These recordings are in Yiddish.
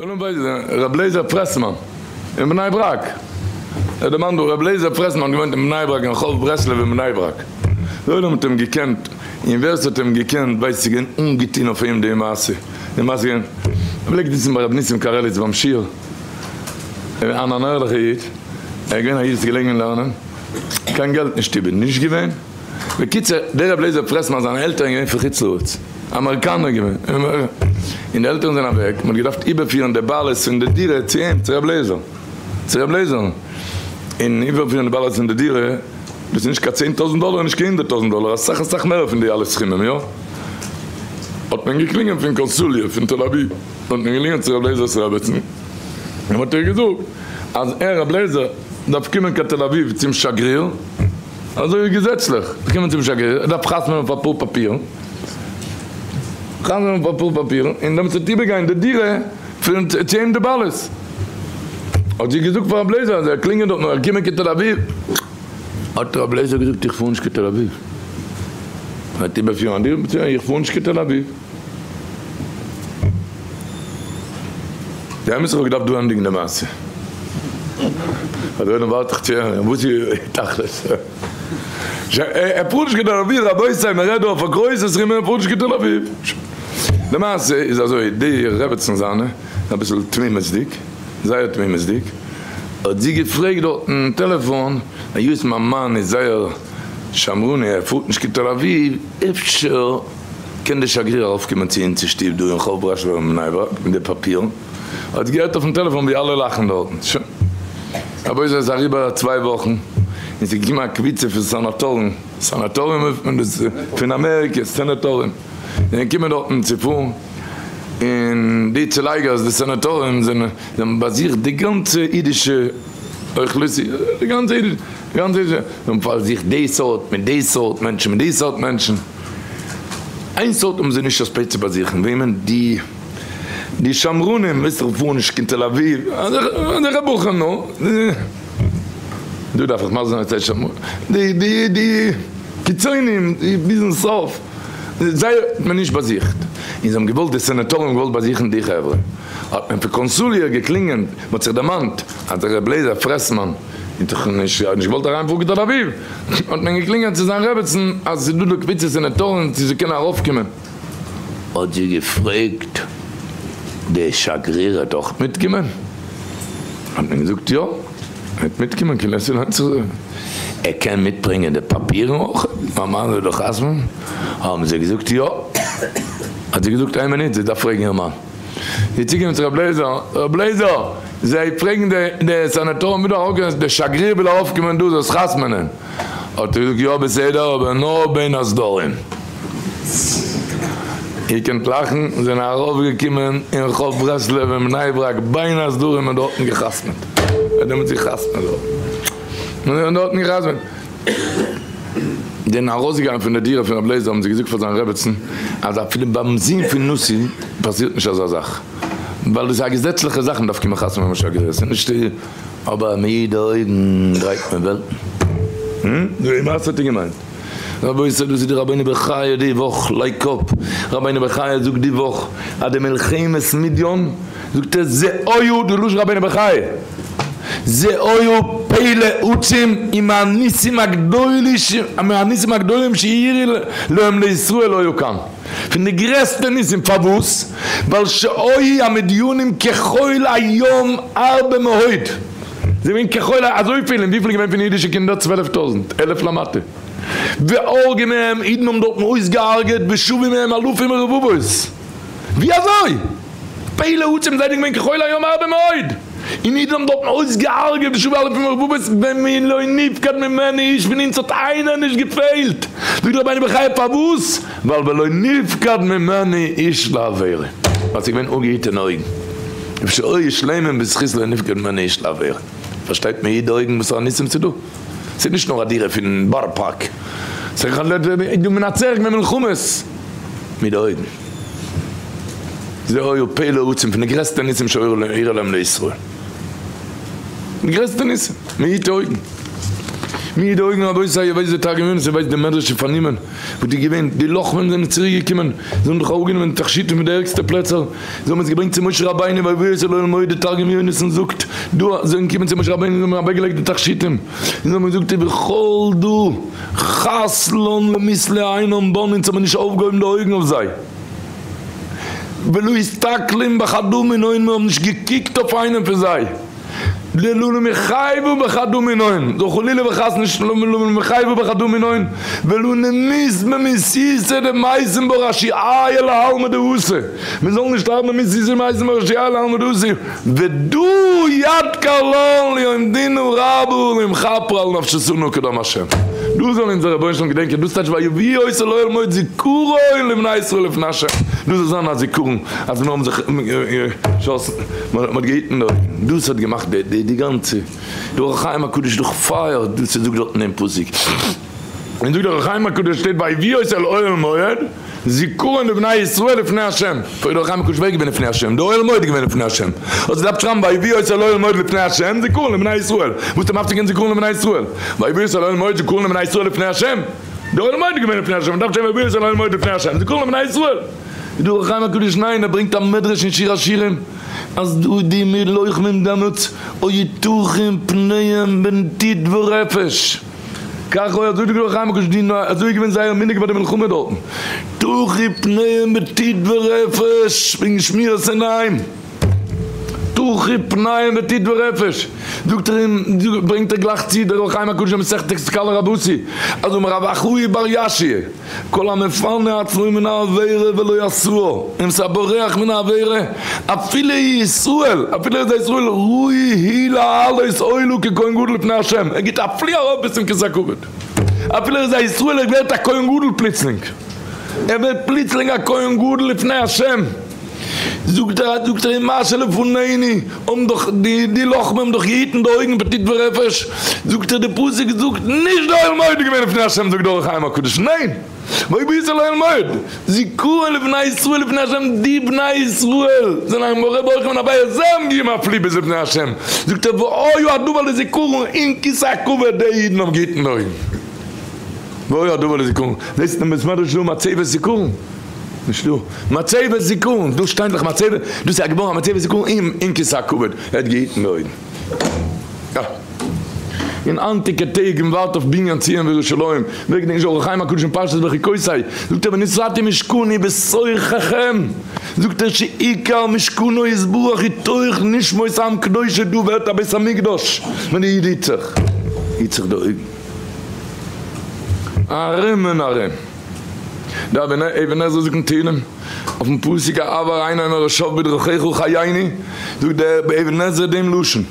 עולם ווייסט ר' לייזער פרעסמאן אין בני ברק, ער דערמאנט דא ר' לייזער פרעסמאן האט געוואוינט אין בני ברק אין רחוב ברסלב אין בני ברק, די עולם האט אים געקענט, און ווער ס'האט אים געקענט ווייסט ס'איז געווען אנגעטון אויף אים די מעשה, די מעשה איז געווען, ער פלעגט זיצן ביי ר' ניסים קארעליץ ביים שיעור, אן אן ערליכע איד, ער איז געווען א איד וואס איז געלעגן אין לערנען, קיין געלט אין שטוב איז נישט געווען. בקיצור, דער רבי לייזער פרעסמאן זיינע עלטערן געווען פון חוץ לארץ, אמעריקאנער געווען, און די עלטערן זענען אוועק, מען האט געדארפט איבערפירן די בעלות פון די דירה צו אים, צו רבי לייזער, צו רבי לייזער'ן, און איבערפירן די בעלות פון די דירה, דאס איז נישט קיין 10,000 דאלער און נישט קיין 100,000 דאלער, אסאך אסאך מער פון די אלע סכומים, יא? האט מען געקלינגען פון קונסוליה פון תל אביב, האט מען געקלינגען צו רבי לייזער'ס רעבעצן, און מען האט איר געזאגט אז ער רבי לייזער דארף קומען קיין תל אביב צום שגריר, אזוי איז געזעצליך, זיי קומען צום שגריר, ער דארף חתמ'נען אויף אפאר פאפירן, חתמ'נען אויף אפאר פאפירן, און דעמאלטס וועט איבערגיין די דירה פון צו אים די בעלות. האט זי געזאגט פאר רב לעזער אז ער קלינגען דארט נאר ער קומען קיין תל אביב. האט רב לעזער געזאגט איך פאר נישט קיין תל אביב. ער וועט איבערפירן א דירה, איך פאר נישט קיין תל אביב. די אמת איך האב געדארפט דא ענדיגן די מעשה. אזוי ווארט איך צו הערן וואס איז תכלית. ער פארט נישט קיין תל אביב רבותי מען רעדט דא אויף א גרויסע סכום ער פארט נישט קיין תל אביב. די מעשה איז אזוי די רעבעצן זיינע איז אביסל תמימות'דיג זייער תמימות'דיג האט זי געפרעגט דארטן טעלעפאן היות מיין מאן איז זייער שמרני ער פארט נישט קיין תל אביב אפשר קען די שגריר ארויפקומען צו אונז אין שטוב דא אין חוף ברסלב אין בני ברק מיט די פאפירן? האט געהערט אויפן טעלעפאן ווי אלע לאכן דארטן. שוין. רבותי ס'איז אריבער צוויי וואכן און ס'איז געקומען א קבוצה פון סענאטארן, סענאטארים רופט מען דאס פון אמעריקע, סענעטארים, זענען געקומען דארטן צו פארן, און די צולייגערס די סענעטארים זענען זיי האבן באזוכט די גאנצע אידישע אוכלוסי', די גאנצע אידישע, די גאנצע אידישע, זיי האבן פארזוכט די סארט מיט די סארט מענטשן מיט די סארט מענטשן. איין סארט האבן זיי נישט אספעט צו באזוכן, וועמען? די די שמרנים, ווייסט איך פאר נישט קיין תל אביב, אזעלכע בחורים נו, דא דארף איך מסביר זיין אז ס'איז די די די קיצונים די ביזן סוף, זיי האט מען נישט באזוכט, און זיי האבן געוואלט די סענעטארן האבן געוואלט באזוכן די חברה, האט מען פון קונסוליה געקלינגען, מען האט זיך דערמאנט אז דער ר' לייזער פרעסמאן האט דאך נישט געוואלט אריין פארן קיין תל אביב, האט מען געקלינגען צו זיין רעבעצן אז ס'איז דא דא קבוצה סענעטארן צו זיי קענען ארויפקומען. האט זי געפרעגט די שגריר וועט אויך מיטקומען? האט מען געזאגט יא ער וועט מיטקומען כאילו עס איז ער קען מיטברענגען די פאפירן אויך, מיין מאן זאל דאך חתמ'ן, האבן זיי געזאגט יא, האט זי געזאגט איין מינוט זי דארף פרעגן איר מאן. זי איז צוגעקומען צו רב לעזער, רב לעזער, זיי פרעגן די סענעטארן וויל ארויפקומען, די שגריר וויל ארויפקומען דא זאלסט חתמ'נען, האט ער געזאגט יא בסדר אבער נאר בין הסדרים. איר קענט לאכן, זענען ארויפגעקומען אין רחוב ברסלב אין בני ברק בין הסדרים און דארטן געחתמ'ט, ער האט דעמאלטס געחתמ'ט דארט, און דארטן געחתמ'ט. זענען ארויסגעגאנגען פון די דירה פון רבי לעזער האבן זיי געזאגט פאר זיין רעבעצן אז אפילו ביים זון פון נשיא פאסירט נישט אזא זאך ווייל דאס איז א געזעצליכע זאך מ'דארף קומען חתמ'ן ביים שגריר ס'איז נישט אבער מיט די אויגן דרייט מען וועלטן. וואס האט איר געמיינט? רבותי דאס איז די רבינו בחיי די וואך לייק אפ רבינו בחיי זאגט די וואך אז די מלחמת מדיון זאגט ער זה אויו די לשון רבינו בחיי זה אויו פלא עצום ומהניסים מהניסים הגדולים שאירעו להם לישראל היו כאן פון די גרעסטע ניסים פארוואס ווייל שהיו המדיונים כחול הים הרבה מאוד זיי געווען כחול אזויפיל און וויפיל איז געווען פון אידישע קינדער 12,000 אלף למטה והורגים מהם אידן האבן דארטן אויסגעהארגעט ושבים מהם אלפים ורבבות ווי אזוי? פלא עצום זיי זענען געווען כחול הים הרבה מאוד, און אידן האבן דארטן אויסגעהארגעט ושבו אלפים ורבבות ומי לא נפקד ממנו איש פון אונז האט איינער נישט געפעלט, זאגט רבינו בחיי פארוואס? ווייל ולא נפקד ממנו איש לעבירה, ווייל ס'איז געווען אפגעהיטענע אויגן, ושהיו שלמים בזכות לא נפקד ממנו איש לעבירה, פארשטייט מען איד אויגן וואסארא ניסים ס'איז דא, ס'איז נישט נאר א דירה פון בארא פארק, ס'איז דא מנצח געווען מלחמות מיט די אויגן. זה היו פלא עצום פון די גרעסטע ניסים שאירעו להם לישראל. די גרעסטע ניסים, מ'היט די אויגן. מיר די אויגן רבותי איר ווייסט די תרגום יונתן איר ווייסט די מדרש איז פארנומען וואס איז געווען די לוחמים זענען צוריק געקומען זיי האבן דאך אראפגענומען די תכשיטים פון די ערגסטע פלעצער זיי האבן עס געברענגט צו משה רבינו ויביאו אותו לאוהל מועד די תרגום יונתן זאגט דא זיי זענען געקומען צו משה רבינו זיי האבן אוועקגעלייגט די תכשיטים און זיי האבן געזאגט ובכל דא חס לן למיתלא עינן בן אונז האבן נישט אויפגעהויבן די אויגן אויף זיי ולא אסתכלין בחדא מינהון מיר האבן נישט געקוקט אויף איינעם פון זיי. דלא למיחייבא בחדא מינהון, זאל חלילה וחס נישט לא למיחייבא בחדא מינהון, ולא נמות במיתותא דמתים בה רשיעיא לעלמא דאתי, מען זאל נישט שטארבן במיתותא דמתים בה רשיעיא לעלמא דאתי, ודא ידכר לן ליום דינא רבא למכפר על נפשותנא קדם השם. דאס זאל אונזער רבונו של עולם געדענקען, דאס טייטש ויביאו אותו לאוהל מועד זכרון לבני ישראל לפני השם, דאס זאל זיין א זיכרון אז מיר האבן זיך געשאסן, מען האט געהיטן די אויגן, דאס האט געמאכט די די גאנצע, די אור החיים הקדוש דורך פייער, דאס איז זאגט דארט אין דעם פסוק, און זאגט דער אור החיים הקדוש שטייט ויביאו אותו אל אוהל מועד, זכרון לבני ישראל לפני השם, פרעגט דער אור החיים הקדוש ווער איז געווען לפני השם, די אוהל מועד איז געווען לפני השם, האסט געדארפט שרייבן ויביאו אותו אל אוהל מועד לפני השם, זכרון לבני ישראל, וואס האט מפסיק געווען זכרון לבני ישראל, ויביאו אותו אל אוהל מועד זכרון לבני ישראל לפני השם, די אוהל מועד איז געווען לפני השם, מ'דארף שרייבן ויביאו אותו אל אוהל מועד לפני השם, זכרון לבני ישראל. איז דער אור החיים הקדוש ניין ער ברענגט א מדרש אין שיר השירים אז דא די מי לוחמים דעמאלטס היו טוחים פניהם בנטיט ורפש כך היה אזוי זאגט דער אור החיים הקדוש די נאר אזוי איז געווען זייער מנהג ביי די מלחמה דארטן טוחי פניהם בטיט ורפש וועגן שמירת עיניים טוחי פניהם בטיט ורפש זאגט ער אים ברענגט ער גלייך צו דער אור החיים הקדוש אין מסכת כלה רבתי אז אמר רב אחאי בר ישי כל המפנה עצמו מן העבירה ולא עשאה, און ס'איז א בורח מן העבירה, אפילו ישראל, אפילו איז א ישראל, ראוי הוא לעלות עולה ככהן גדול לפני השם, ער גיט א פלי ארויף ביז צום כסא הכבוד, אפילו ער איז א ישראל, ער ווערט א כהן גדול פלוצלינג, ער ווערט פלוצלינג א כהן גדול לפני השם. זאגט ער, זאגט ער, מה שלפנינו, האבן דאך די די לוחמים האבן דאך געהיטן די אויגן בטיט ורפש, זאגט ער, די פסוק זאגט נישט די אוהל מועד איז געווען לפני השם, זאגט דער אור החיים הקדוש, ניין, ויביאו אותו אל אוהל מועד, זכרון לבני ישראל לפני השם, די בני ישראל זענען מורה בורחים מן הבית, זיי האבן געגעבן א פלי ביז לפני השם, זאגט ער, והיה הדבר לזכרון אין כסא הכבוד, די אידן האבן געהיטן די אויגן, והיה הדבר לזכרון, זעסט אין בית מדרש איז דא מצבת זכרון. נישטא. מצבת זיכרון, דא שטייט דאך מצבה, דאס איז א געווארן א מצבת זיכרון אין אין כסא הכבוד, ער האט געהיטן די אויגן. יא. אין היינטיגע טעג און ווארט אויף בנין ציון וירושלים, ווער געדענקט נישט אור החיים הקדוש אין פרשת בחוקותי, זאגט ער ונשאתי משכני בתוככם, זאגט ער שעיקר משכנו יתברך הוא תוך נשמות עם קדושו, דא ווערט א בית המקדש ווען די איד היט זיך, היט זיך די אויגן. ארום און ארום. דער אבן עזרא זאגט אין תהילים אויפן פסוק אעבר עיני מראשיו בדרכיך חייני, זאגט דער אבן עזרא דעם לשון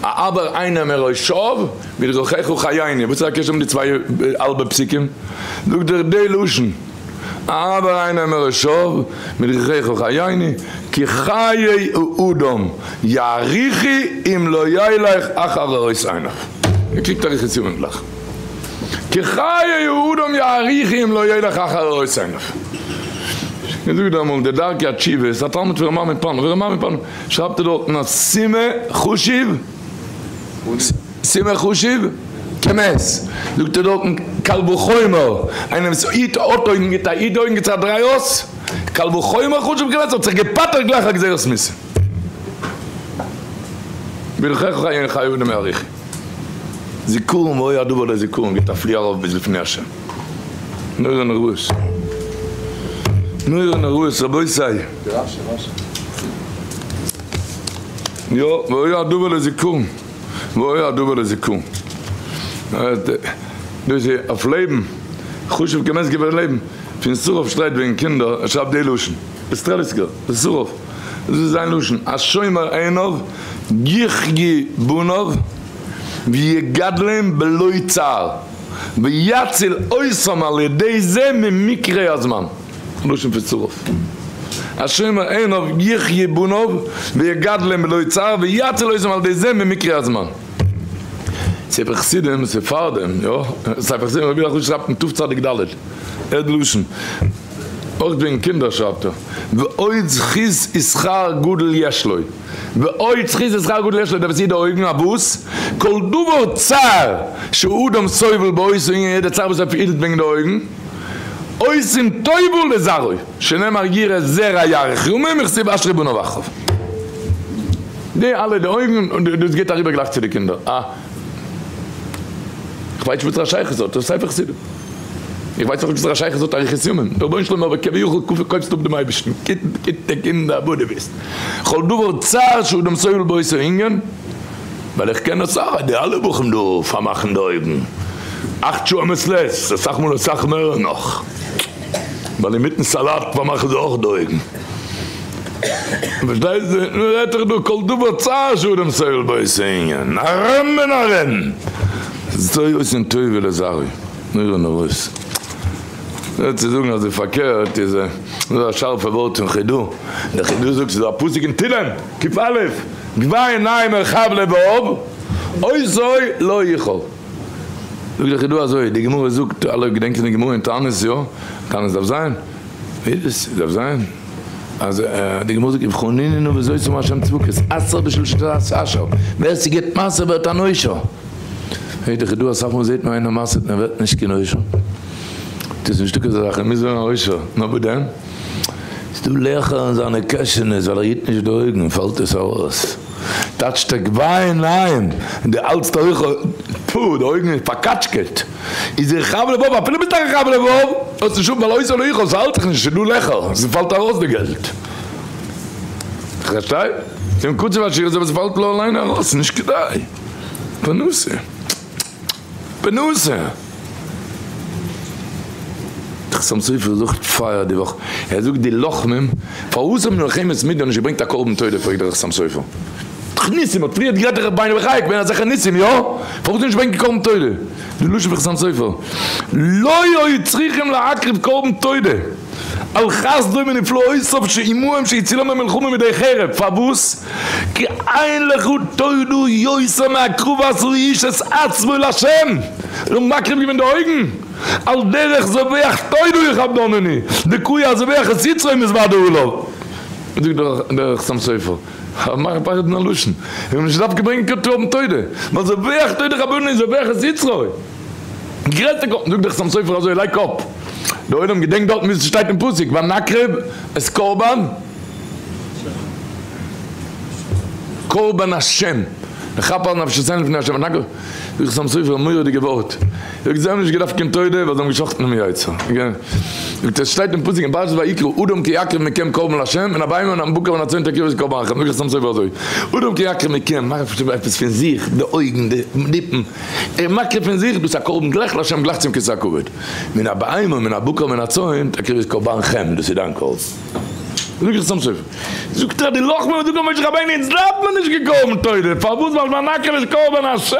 אעבר עיני מראשיו בדרכיך חייני, וואס איז א קשר מיט די צוויי האלבע פסוקים? זאגט ער די לשון אעבר עיני מראשיו בדרכיך חייני כי חיי האדם יאריכו אם לא ילך אחר ראות עיניו, ער קריגט אריכות ימים גלייך. כי חיי האדם יאריכו אם לא ילך אחר ראות עיניו. געזאגט אמאל די דרכי התשובה איז א תלמיד פון רמ"ע מפאנו, ורמ"ע מפאנו שרייבט ער דארטן אז סומא חשוב סומא חשוב כמת, זאגט ער דארטן קל וחומר איינער וואס היט האט אויגן גיט א היט די אויגן גיט זיך א דריי אויס, קל וחומר חשוב כמת האט זיך געפטר'ט גלייך א גזירת מיתה. ברכך חיי חיי אדם יאריכו. זיכרון והיה הדבר לזיכרון גיט א פלי ארויף ביז לפני השם. נורא נוראות. נורא נוראות רבותי. יא, והיה הדבר לזיכרון. והיה הדבר לזיכרון. דאס איז אויף לעבן. חשוב כמת געווען לעבן. פון שרף שטרייט וועגן קינדער, ער שרייבט די לשון. סטרעליסקער, שרף. דאס איז זיין לשון, השומר עיניו יחיה בניו ויגדלם בלא צער ויציל אותם על ידי זה ממקרי הזמן, לשון פון שרף, השומר עיניו יחיה בניו ויגדלם בלא צער ויציל אותם על ידי זה ממקרי הזמן. ספר חסידים, ספרדים, יא, ספר חסידים רבי ירחמיאל שרייבט אין תצ"ד, ער האט לשון. אויך וועגן קינדער שרייבט ער, ועוד זכות ושכר גדול יש לו, ועוד זכות ושכר גדול יש לו, דער וואס היט די אויגן אויף וואס? כל דבר צער שאדם סובל באותו ענין יעדע צער וואס ער פילט וועגן די אויגן, עושים טובה לזרעו, שנאמר יראה זרע יאריך ימים וכתיב אשרי בניו אחריו. די אלע די אויגן און דאס גייט אריבער גלייך צו די קינדער. אה. כ'ווייס נישט וואס א שייכות האט דאס ספר חסידים. איך ווייס אויך נישט וואס א שייכות האט אריכות ימים. דער רבונו של עולם אבער כביכול קויפסט אפ דעם אייבערשטן. גיט די קינדער וואס דו ווילסט. כל דבר צער שאדם סובל באותו ענין. ווייל איך קען אסאך אז די אלע בחורים דא פארמאכן די אויגן אכט שעה א מעת לעת, אסאך מאל אסאך מער נאך. ווייל אינמיטן סאלאט פארמאכן זיי אויך די אויגן. פארשטייסט? מען רעדט דאך דא כל דבר צער שאדם סובל באותו ענין, ארום און ארום. זוי עושין טובה לזרעו, נורא נוראות. נאר צו זאגן אז די פארקערט איז א שארפע ווארט פון חידא, דער חידא זאגט ס'איז דא א פסוק אין תהילים ק"א, גבה עיניים מרחב לבב, אותו לא יוכל. זאגט דער חידא אזוי, די גמרא זאגט, אלע געדענקען די גמרא אין תענית יא? תענית דף ז'? ווי איז עס? דף ז'? אז די גמרא זאגט ובחנוני נא בזאת אמר השם צבקות עשר בשלשת עשר, ווער ס'גיבט מעשר ווערט אן עושר. הערט די חידא אסאך מאל זעט מען איינער מעשר'ט און ער ווערט נישט קיין עושר. ס'איז נישטא קיין אזא זאך ער מוז ווערן א עושר. נאר וואס דען? ס'דא לעכער אין זיינע קעשענעס ווייל ער היט נישט די אויגן פאלט עס ארויס. טייטשט ער גבה עיניים און די האלטסט אויך פו די אויגן איז פארקאטשקעט איז רחב לבב אפילו ביסט א רחב לבב האסט נישט ווייל אויסער לאיכות ס'האלט זיך נישט ס'דא לעכער ס'פאלט ארויס די געלט פארשטיי צום קצב עשירות אבער ס'פאלט לא אליין ארויס ס'נישט כדאי פרנסה. פרנסה! דער חתם סופר זאגט פייער די וואך, ער זאגט די לוחמים, פארוואס האבן מלחמת מדין נישט געברענגט א קרבן תודה פרעגט דער חתם סופר, דאך ניסים האט פריערט גערעדט דער רבינו בחיי געווען אזעלכע ניסים יא? פארוואס נישט ברענגען קרבן תודה? די לשון פון חתם סופר, לא היו צריכים להקריב קרבן תודה על חסדו ונפלאותיו שעמהם שהצילם במלחמה מידי חרב, פארוואס? כי אין לך תודה יותר מהקרבת האיש את עצמו לה', ער האט מקריב געווען די אויגן, על דרך זובח תודה יכבדנני, דקוי הזובח את יצרו מתוודה עליו, זאגט דער חתם סופר, מאך א פחד אין א לשון, איך האב נישט געדארפט געברענגען קיין קרבן תודה, ווייל זובח תודה יכבדנני זובח את יצרו, גרעסטע קרבן, זאגט דער חתם סופר אזוי, לייג קאפ, דער עולם געדענקט דארטן ווי עס שטייט אין פסוק, ונקרב את קרבן. קרבן השם, לכפר על נפשותינו לפני השם, ונקרב, זאגט חתם סופר א מורא'דיגע ווארט, זאגט זיי האבן נישט געדארפט קיין תודה ווייל זיי האבן געשחט'ן דעם יצר, זאגט עס שטייט אין פסוק אין פרשת ויקרא אדם כי יקריב מכם קרבן לה' מן הבהמה מן הבקר מן הצאן תקריבו את קרבנכם, זאגט חתם סופר אזוי, אדם כי יקריב מכם, מאך עפעס פון זיך, די אויגן, די ליפן, ער מקריב פון זיך, דאס איז א קרבן גלייך לה' גלייך צום כסא הכבוד, מן הבהמה מן הבקר מן הצאן תקריבו את קרבנכם, דאס איז דיין קרבן. זאג איך צום סוף, זאגט רבי לוחמא זאגט משה רבינו אונז דארף מען נישט קיין קרבן תודה, פארוואס ווייל ונקריב את קרבן השם,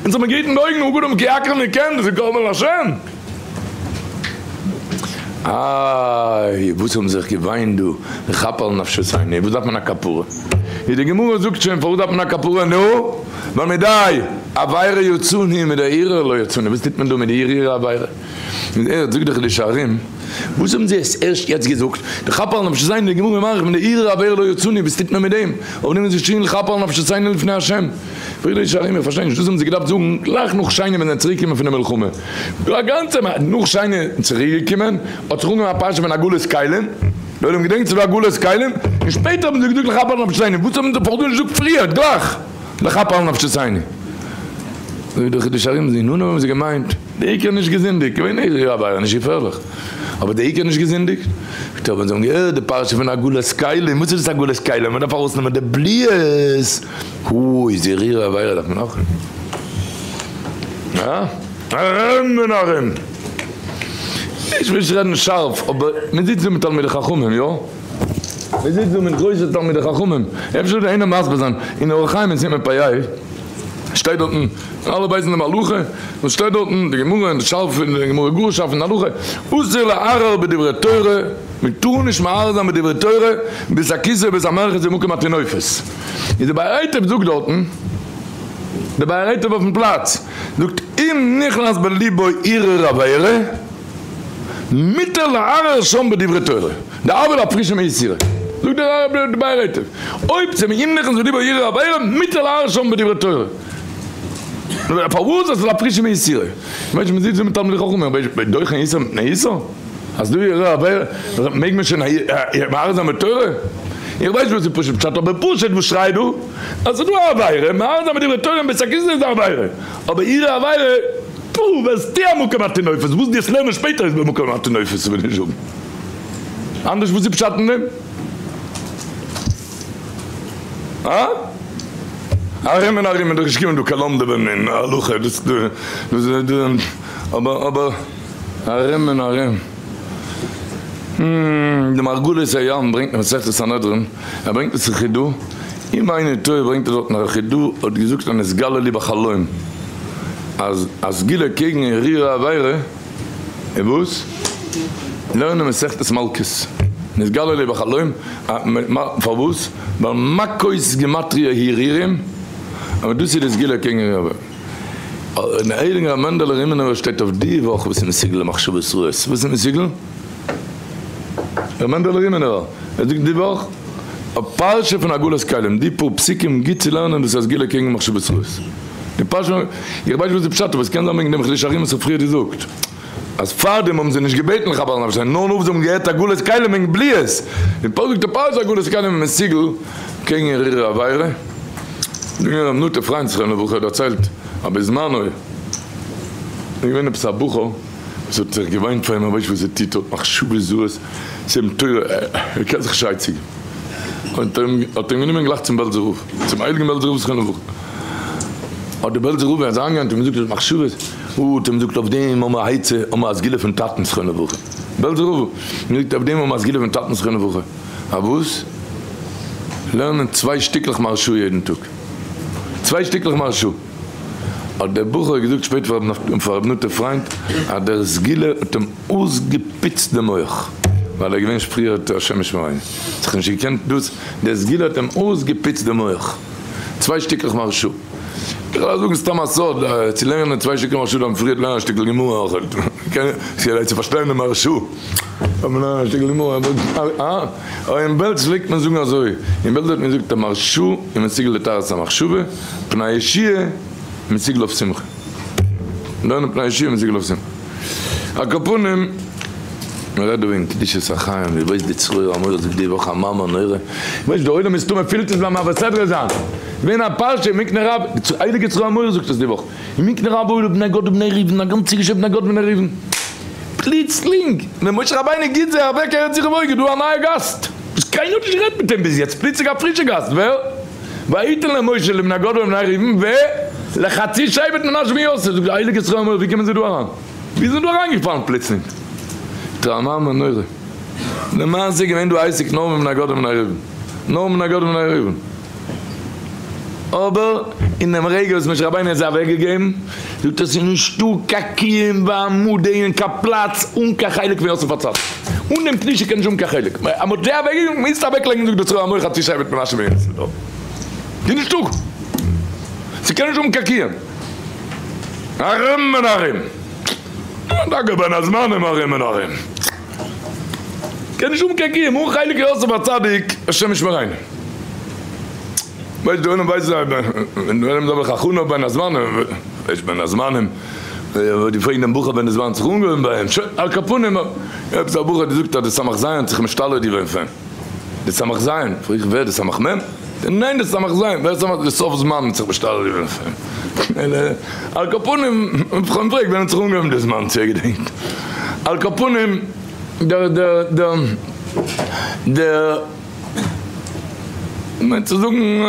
אונז האבן געהיטן די אויגן אגודם כי יקריב מכם, דאס איז קרבן לשם. איי וואס האבן זיך געוויינט דא, לכפר על נפשותינו, וואס דארף מען א כפרה, ווי די גמרא זאגט שוין פארוואס דארף מען א כפרה, נו, ווייל מדי עבירה יצאנו מדי הרהור לא יצאנו, וואס טוט מען דא מיט די הרהור עבירה, זאגט דאך די שערים. וואס האבן זיי עס ערשט יעצט געזאגט? לכפר על נפשותינו די גמרא מאריך מיט די הרהור עבירה לא יצאנו וואס טוט מען מיט דעם? אויף דעם איז געשריגן לכפר על נפשותינו לפני השם. פרעגט דער שערים איך פארשטיי נישט דאס האבן זיי געדארפט זאגן גלייך נאך שני ווען זיי זענען צוריק געקומען פון די מלחמה. א גאנצע נאך שני צוריק געקומען האט זיך אנגעהויבן א פרשה פון הגעלת כלים, די עולם געדענקט ס'איז דא הגעלת כלים, און שפעטער האבן זיי געזאגט לכפר על נפשותינו, וואס האבן זיי פארוואס נישט געזאגט פריער גלייך לכפר על נפשותינו? זאגט דער חידושי הרי"ם זיי נאנא האבן זיי געמיינט. די עיקר נישט געזינדיגט, געווען איז יא אבער נישט געפערליך, אבער די עיקר נישט געזינדיגט, שפעטער ווען זיי האבן געהערט די פרשה פון הגעלת כלים, וואס איז דאס הגעלת כלים, מען דארף ארויסנעמען די בליעות, הו איז די הרהור עבירה דארף מען אויך, הא? ארום און ארום, איך וויל נישט רעדן שארף, אבער מען זיצט דא מיט תלמידי חכמים, יא? מען זיצט דא מיט גרויסע תלמידי חכמים, אפשר זאל איינער מסביר זיין, אין אורח חיים אין סימן פ ה, שטייט דארטן, אלע ווייסן דעם הלכה, וואס שטייט דארטן, די גמרא און די שארף און די גמרא גאר שארף אין הלכה, אסור לערער בדברי תורה, מען טאר נישט מערער זיין בדברי תורה, בית הכסא בית המרחץ ומקום הטינופת. איז די באר היטב זאגט דארטן, די באר היטב אויפן פלאץ, זאגט אם נכנס בליבו הרהור עבירה. מותר לערער שם בדברי תורה, דהוה לאפרושי מאיסורא, זאגט דער רבי די באר היטב, אויב צו אומנכנס בליבו הרהור עבירה, מותר לערער שם בדברי תורה. פארוואס אז לאפרושי מאיסורא? ווייסט מען זיצט דא מיט תלמידי חכמים, אבער דוחין איסור מפני איסור? אז דא הרהור עבירה מעג מען שוין מהרהר זיין בתורה? איך ווייס נישט וואס איז פשוט פשט אבער פשוט וואס שרייט דא אז ס'איז דא א עבירה מהרהר זיין בדברי תורה אין בית הכסא איז א עבירה אבער הרהור עבירה פו וועסטו א מקום הטינופת וואס דו וועסט לערנען שפעטער איז במקום הטינופת וועל איך זאגן אנדערש וואס איז פשט אין דעם? הא? ארום און ארום איז דאך נישט געקומען דא קיין לומדים אין הלכה דאס דאס אבער אבער ארום און ארום. די מרגלית הים ברענגט אין מסכת סנהדרין, ער ברענגט עס אין חידא, אם איני טועה ברענגט ער דארטן אז חידא האט געזאגט אז נתגלה לי בחלום אז א סגולה קעגן הרהורי עבירה איז וואס? לערנען מסכת מלקות, נתגלה לי בחלום, פארוואס? ווייל מכות גימטריא הרהורים, אבער דאס איז די סגולה קעגן הרהורי עבירה. אין הייליגן ר' מענדעלע רימינובער שטייט אויף די וואך וואס איז מסוגל למחשבות רעות, וואס איז מסוגל? ר' מענדעלע רימינובער ער זאגט די וואך א פרשה פון הגעלת כלים, די פאר פסוקים גוט צו לערנען דאס איז א סגולה קעגן מחשבות רעות, די פרשה, איך ווייס נישט וואס די פשט אבער עס קען זיין וועגן דעם חידושי הרי"ם וואס האט פריער געזאגט אז פארדעם האבן זיי נישט געבעטן לחבר על נפשי נאר נאך וואס זיי האבן געהערט הגעלת כלים וועגן בליעות, און פאר זאגט די פרשה הגעלת כלים איז מסוגל קעגן הרהורי עבירה. דער ר' נטע פריינד זכרונו לברכה האט דערציילט אז בזמנו איז געווען עפעס א בחור וואס האט זיך געוויינט פאר אים ער ווייסט וואס ער טוט האט מחשבות זרות צו אים תורה ער קען זיך נישט עצה געבן האט אים גענומען גלייך צום בעלזער רב צום הייליגן בעלזער רב זכרונו לברכה האט דער בעלזער רב ווען ער איז אריינגעגאנגען האט אים געזאגט האט מחשבות האט אים געזאגט אויף דעם האבן מיר א עצה האבן מיר א סגולה פון טאטן זכרונו לברכה בעלזער רב האט געזאגט אויף דעם האבן מיר א סגולה פון טאטן זכרונו לברכה. פארוואס לערנען צוויי שטיקלעך מהרשא יעדן טאג? צוויי שטיקלעך מהרשא. האט דער בחור געזאגט שפעטער פאר ר' נטע פריינד אז דער סגולה האט אים אויסגעפוצט די מח, ווייל ער איז געווען פריער השם ישמרינו, האט זיך נישט געקענט דאס, דער סגולה האט אים אויסגעפוצט די מח. צוויי שטיקלעך מהרשא. איך וועל זאגן סתם א סוד, צו לערנען צוויי שטיקלעך מהרשא דארף מען פריער לערנען א שטיקל גמרא אויך, כדי צו פארשטיין די מהרשא. אין בעלז פלעגט מען זאגן אזוי, אין בעלז האט מען געזאגט מהרשא איז מסוגל לטהרת המחשבה, פני יהושע מסוגל אויף שמחה. לערנען פני יהושע מסוגל אויף שמחה. על כל פנים, מען רעדט דא וועגן קדושת החיים, ווי ווייסט די צרור המור זאגט די וואך א מאמר נורא, ווייסט די עולם מסתמא פילט עס ביים מעביר סדרה זיין, געווען א פרשה אין מקנה רב, די הייליגע צרור המור זאגט עס די וואך, אין מקנה רב היו לבני גד ובני ראובן, א גאנצע געשעפט בני גד ובני ראובן. פלוצלינג ווען משה רבינו גיט זיי אוועק ארץ יראה איז דא א נייע גאסט וואס קיינער האט נישט גערעדט מיט אים ביז יעצט, פלוצלינג א פרישע גאסט, ווער? ויתן למשה לבני גד ולבני ראובן ולחצי שבט מנשה בן יוסף, זאגט די הייליגע צרור המור ווי קומען זיי דא אריין? ווי זענען דא אריינגעפאלן פלוצלינג? טראמא נורא. למעשה איז געווען דא עסק נאר מיט בני גד ובני ראובן, נאר מיט בני גד ובני ראובן. אבער אין דעם רגע וואס משה רבינו האט זיי אוועקגעגעבן, זאגט ער ס'איז נישטא קיין קיום ועמדה און קיין פלאץ אן קיין חלק פון יוסף הצדיק. אן דעם קדושה קען נישט האבן קיין חלק. אז מ'האט זיי אוועקגעגעבן, מוזטו אוועקלייגן זאגט דער צרור המור חצי שבט מנשה בן יוסף דארט. ס'איז נישטא. ס'קען נישט האבן קיין קיום. ארום און ארום. דאגה בין הזמנים ארום און ארום. קען נישט האבן קיין קיום אן חלק יוסף הצדיק השם ישמרינו. ווייסט די עולם ווייסט זיי ווען די עולם זאל איך הכנה בין הזמנים ווייסט בין הזמנים וואלט געפרעגט דעם בחור ווען די זמן האט זיך אנגעהויבן ביי אים שוין על כל פנים עפעס א בחור האט געזאגט אז די סמך ז' האט זיך משתלט געווען פון די סמך ז' פרעג איך ווער די סמך מ' ניין די סמך ז' ווער סמך די סוף זמן האט זיך משתלט געווען פון על כל פנים איך האב אים געפרעגט ווען האט זיך אנגעהויבן די זמן צו ער געדענקט על כל פנים דער דער דער דער מיינט צו זאגן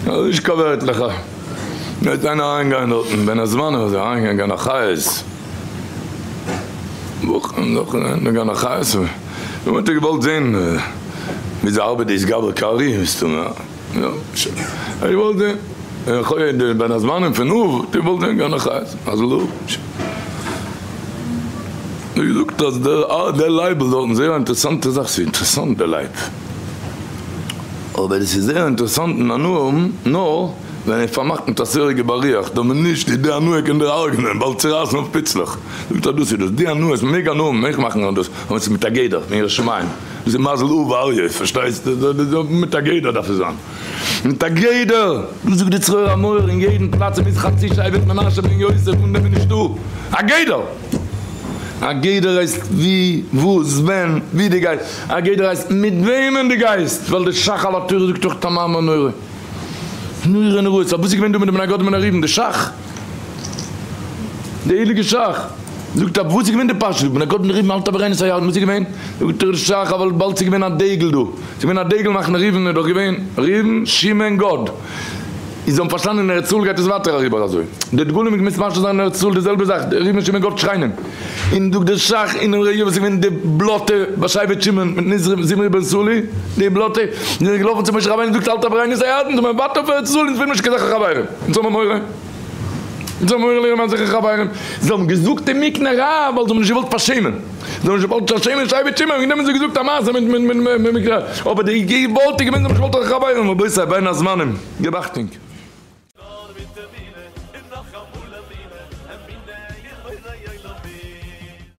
אז נישט קיין ווערטלעך גייט איינער אריינגיין דארטן בין הזמנים אזוי אריינגיין גיין א חיות גיין א חיות נו האט ער געוואלט זעהן וויאזוי ארבעט די התגבר כארי מסתמא יא שוין ער האט געוואלט זעהן און בין הזמנים פון אב האט ער געוואלט זעהן גיין א חיות מזל אב שוין. האט געזאגט אז דער דער לייבל דארטן זייער א אינטערעסאנטע זאך, ס'איז אינטערעסאנט דער לייב, אבער עס איז זייער אינטערעסאנט און הנאה האבן נאר ווען ער פארמאכט מיט א סעריגע בריח, דאר מען נישט די די הנאה קען דיר הרג'נען, באלד צורייסן אויף פיצלעך. זאגט ער דאס איז דאס, די הנאה, עס מעג הנאה האבן, מעג מאכן דאס, אבער עס איז מיט א גדר, פון יראת שמים, דאס איז מזל אב ואריה, פארשטייסט, מיט א גדר דארף עס זיין, מיט א גדר, דאס זאגט די צרור המור אין יעדן פלאץ איז חצי שבט מנשה בן יוסף אן דעם איז נישטא א גדר, א גדר הייסט ווי, וואס, ווען, ווי דו גייסט, א גדר הייסט מיט וועמען דו גייסט, ווייל די ש"ך על התורה זאגט אויך א מאמר נורא. נורא נוראות, אבער וואס איז געווען דא מיט די בני גד ובני ראובן, די ש"ך, די הייליגע ש"ך, זאגט ער וואס איז געווען די פרשה דא, בני גד ובני ראובן אל תעבירנו את הירדן, וואס איז געווען, זאגט דער ש"ך אבל באלד ס'איז געווען א דגל דא, ס'איז געווען א דגל מחנה ראובן איז דאך געווען ראובן שמעון גד, איז זיי האבן פארשטאנען אין ארץ ישראל גייט עס ווייטער אריבער אזוי, די דגלים האבן געמוזט משלים זיין אין ארץ ישראל די זעלבע זאך, ראובן שמעון גד שכנים. און זאגט דער ש"ך אינעם רגע וואס איז געווען די בלאטע ביי שבט שמעון מיט נזרי זמרי בן סלוא, די בלאטע, זענען געלאפן צו משה רבינו און זאגט אל תעבירנו את הירדן, זאל מען ווארטן אויף ארץ ישראל, אונז ווילן נישט קיין אזעלכע חברים, אונז האבן מורא, אונז האבן מורא לערנען אזעלכע חברים, זיי האבן געזאגט אין מקנה רב ווייל זיי האבן נישט געוואלט פארשעמען, זיי האבן נישט געוואלט פארשעמען שבט שמעון, וועגן דעם האבן זיי געזאגט א מעשה מיט מיט מיט מקנה רב, אבער די ווארט איז געווען זיי האבן נישט געוואלט אזעלכע חברים, רבותי בין הזמנים, געב אכטונג.